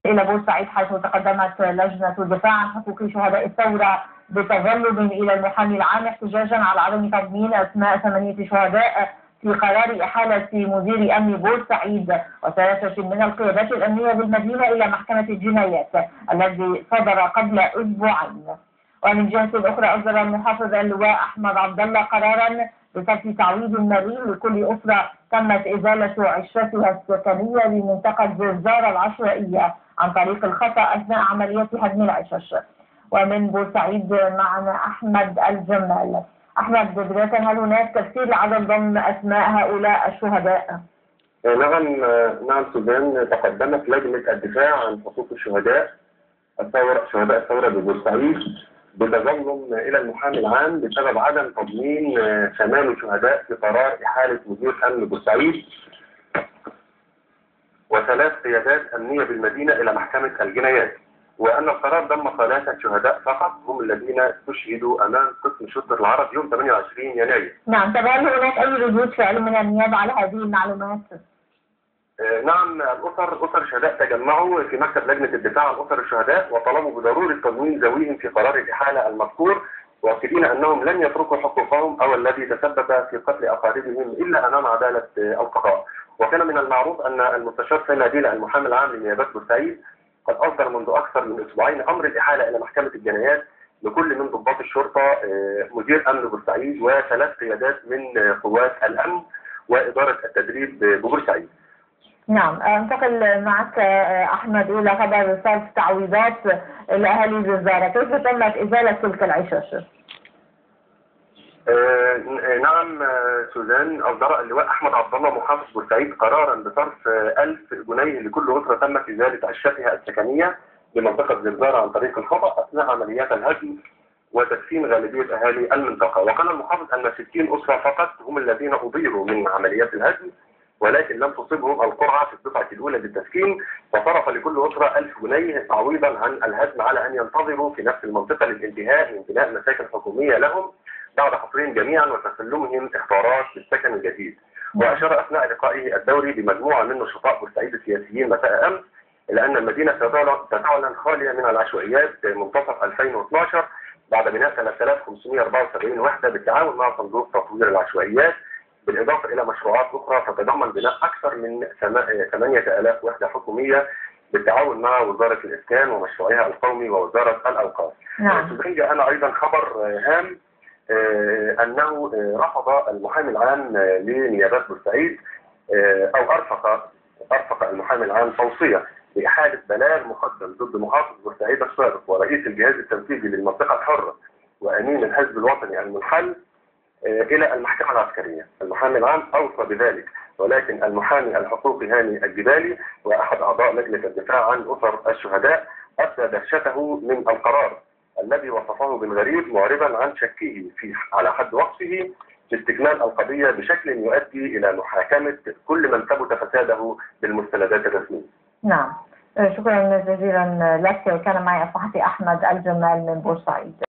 إلى بورسعيد حيث تقدمت لجنة الدفاع عن حقوق شهداء الثورة بتظلم إلى المحامي العام احتجاجا على عدم تضمين أسماء 8 شهداء في قرار إحالة مدير أمن بورسعيد و3 من القيادات الأمنية بالمدينة إلى محكمة الجنايات الذي صدر قبل أسبوعين. ومن جهة أخرى أصدر المحافظ اللواء أحمد عبد الله قرارا بصرف تعويض مالي لكل أسرة تمت إزالة عشتها السكنية لمنطقة زرزارة العشوائية عن طريق الخطأ أثناء عملية هدم العشش. ومن بورسعيد معنا أحمد الجمال. أحمد، بداية هل هناك تفسير لعدم ضم أسماء هؤلاء الشهداء؟ نعم سوزان، تقدمت لجنة الدفاع عن حقوق الشهداء الثورة شهداء الثورة ببورسعيد بتظلم إلى المحامي العام بسبب عدم تضمين 8 شهداء في قرار إحالة مدير أمن بورسعيد و3 قيادات أمنية بالمدينة إلى محكمة الجنايات، وأن القرار ضم 3 شهداء فقط هم الذين استشهدوا أمام قسم شرطة العرب يوم 28 يناير. نعم، طب هل هناك أي ردود فعل من النيابة على هذه المعلومات؟ نعم، أسر الشهداء تجمعوا في مكتب لجنة الدفاع عن أسر الشهداء وطلبوا بضرورة تضمين ذويهم في قرار الإحالة المذكور، واكدين أنهم لن يتركوا حقوقهم أو الذي تسبب في قتل أقاربهم إلا أمام عدالة القضاء. وكان من المعروف أن المستشار سامي عديلة المحامي العام لنيابات بورسعيد قد أصدر منذ أكثر من أسبوعين أمر الإحالة إلى محكمة الجنايات لكل من ضباط الشرطة، مدير أمن بورسعيد، و3 قيادات من قوات الأمن وإدارة التدريب ببورسعيد. نعم، انتقل معك أحمد إلى خبر صرف تعويضات لأهالي زرزارة، كيف تمت إزالة تلك العشش؟ نعم سوزان، أصدر اللواء أحمد عبد الله محافظ بورسعيد قرارا بصرف 1000 جنيه لكل أسرة تمت إزالة عشتها السكنية بمنطقة زرزارة عن طريق الخطأ أثناء عمليات الهدم وتدفين غالبية أهالي المنطقة. وقال المحافظ أن 60 أسرة فقط هم الذين أضيروا من عمليات الهدم، ولكن لم تصبهم القرعة في الدفعة الأولى للتسكين، فصرف لكل أسرة 1000 جنيه تعويضا عن الهدم على أن ينتظروا في نفس المنطقة للانتهاء من بناء مساكن حكومية لهم بعد حصرهم جميعا وتسلمهم اختارات للسكن الجديد. وأشار أثناء لقائه الدوري بمجموعة من نشطاء بورسعيد السياسيين مساء أمس إلى أن المدينة ستعلن خالية من العشوائيات منتصف 2012 بعد بناء 3574 وحدة بالتعاون مع صندوق تطوير العشوائيات، بالإضافة إلى مشروعات أخرى تتضمن بناء أكثر من 8000 وحدة حكومية بالتعاون مع وزارة الإسكان ومشروعها القومي ووزارة الأوقاف. نعم. جاءنا أيضا خبر هام أنه رفض المحامي العام لنيابات بورسعيد أو أرفق المحامي العام توصية بإحالة بلاغ مقدم ضد محافظ بورسعيد السابق ورئيس الجهاز التنفيذي للمنطقة الحرة وأمين الحزب الوطني المنحل إلى المحكمة العسكرية. المحامي العام أوصى بذلك، ولكن المحامي الحقوقي هاني الجبالي وأحد أعضاء لجنة الدفاع عن أسر الشهداء أبدى دهشته من القرار الذي وصفه بالغريب، معربا عن شكه في على حد وصفه في استكمال القضية بشكل يؤدي إلى محاكمة كل من ثبت فساده بالمستندات الرسمية. نعم، شكرا جزيلا لك. كان معي الصحفي أحمد الجمال من بورسعيد.